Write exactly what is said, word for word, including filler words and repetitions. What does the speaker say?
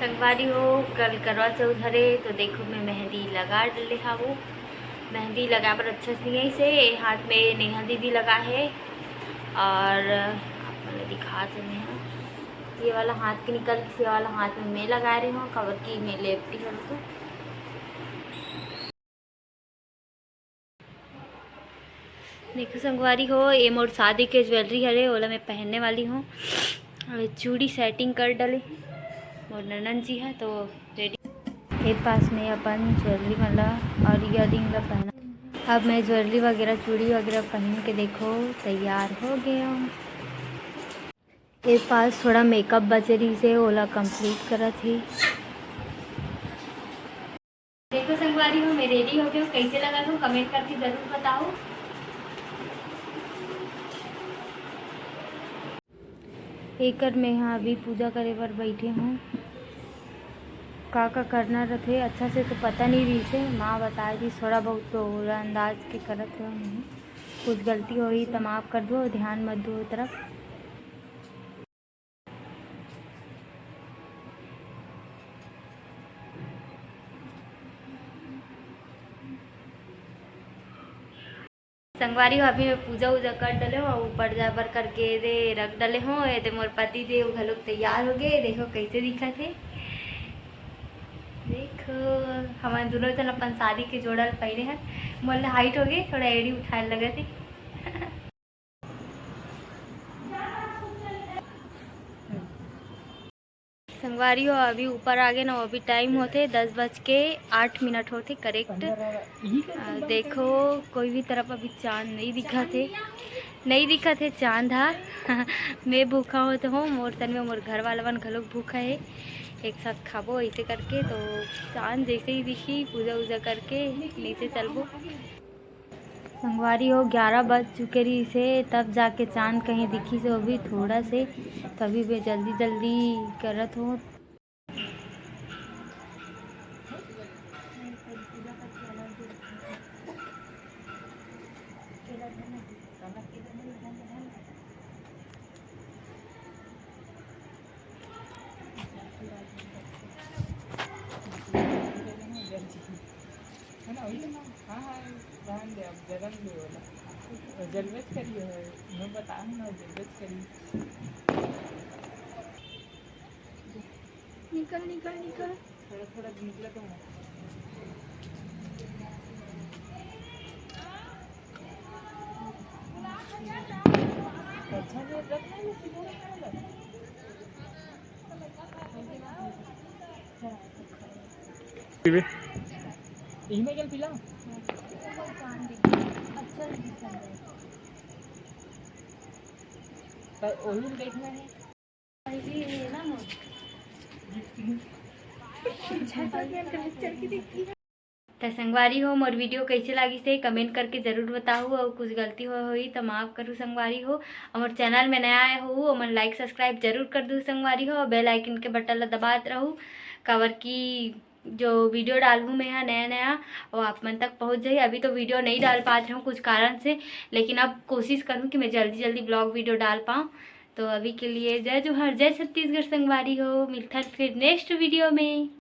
संगवारी हो, कल करवा चौथ हरे, तो देखो मैं मेहंदी लगा डले हावो। मेहंदी लगा बर अच्छा से नहीं से, ये हाथ में नेहा दीदी लगा है और आप मन ल दिखात हँव नेहा, ये वाला हाथ के निकल के, ये वाला हाथ में मैं लगा रही हूँ, काबर कि मैं लेफ्टी हूँ तो। देखो संगवारी हो, ये मोर शादी के ज्वेलरी हरे, ओला मैं पहनने वाली हूँ। अभी चूड़ी सेटिंग कर डले मोर ननन जी है, तो रेडी। ये पास में अपन ज्वेलरी वाला और इयररिंग ला पहना। अब मैं ज्वेलरी वगैरह, चूड़ी वगैरह पहन के देखो तैयार हो गया हूँ। ये पास थोड़ा मेकअप बचे रही से, ओला कंप्लीट करत ही। देखो संगवारी हो, मैं रेडी हो गया हूँ। कैसे लगा तो कमेंट करके जरूर बताओ। एकर मैं हा अभी पूजा करे बर बैठे हूँ। का का करना रथे अच्छा से तो पता नहीं रही से, माँ बताए दी थोड़ा बहुत तो ओला अंदाज के करत हूँ। कुछ गलती होही त माफ कर दो, ध्यान मत दो तरफ। संगवारी हो, अभी मैं पूजा उजा कर डले हूँ, ऊपर जाए बर करके दे रख डले हूँ। ये दे मोर पति देव घलोक तैयार हो गए, देखो कैसे दिखत हे। देखो, हमन दोनों जन अपन शादी के जोड़ा ल पहने हैं। मोर हाइट हो गए, थोड़ा एड़ी उठाए लगत हे। संगवारी हो, अभी ऊपर आ गए ना, अभी टाइम होथे दस बज के आठ मिनट होथे करेक्ट। आ, देखो, कोई भी तरफ अभी चांद नहीं दिखत हे, नहीं दिखत हे चांद हा। मैं भूखा होत हूँ, मोर तन में मोर घर वाला मन घलोक भूखा है, एक साथ खाबो ऐसे करके। तो चांद जैसे ही दिखी, पूजा उजा करके नीचे चलबो। संगवारी हो, ग्यारह बज चुके रहिस हे, तब जाके चांद कहीं दिखिस हे, वो भी थोड़ा से। तभी मैं जल्दी जल्दी करत हूँ। है ना, वही ना। हाँ, हाँ, रहन दे, अब जलन दे वाला। जलबेच करियो है, मैं बता ना, जलबेच करी। निकल, निकल, निकल। थोड़ा, थोड़ा निकला तो। अच्छा, ये रखना है, सीधा रखना है। पीबे? यही में क्या पीला? पर वही में देखना है। त संगवारी हो, मोर वीडियो कैसे लागिस हे कमेंट करके जरूर बताहू, और कुछ गलती हो होई त माफ करू संगवारी हो। और मोर चैनल में नया आए हो, ओमन लाइक सब्सक्राइब जरूर कर दू संगवारी हो, और बेल आइकन के बटन ला दबात रहू, काबर कि जो वीडियो डालहूँ मैं हा नया नया, वो आप मन तक पहुँच जाही। अभी तो वीडियो नहीं डाल पात रहूँ कुछ कारण से, लेकिन अब कोशिश करूँ कि मैं जल्दी जल्दी ब्लॉग वीडियो डाल पाऊँ। तो अभी के लिए जय जोहार, जय छत्तीसगढ़ संगवारी हो, मिलथन फिर नेक्स्ट वीडियो में।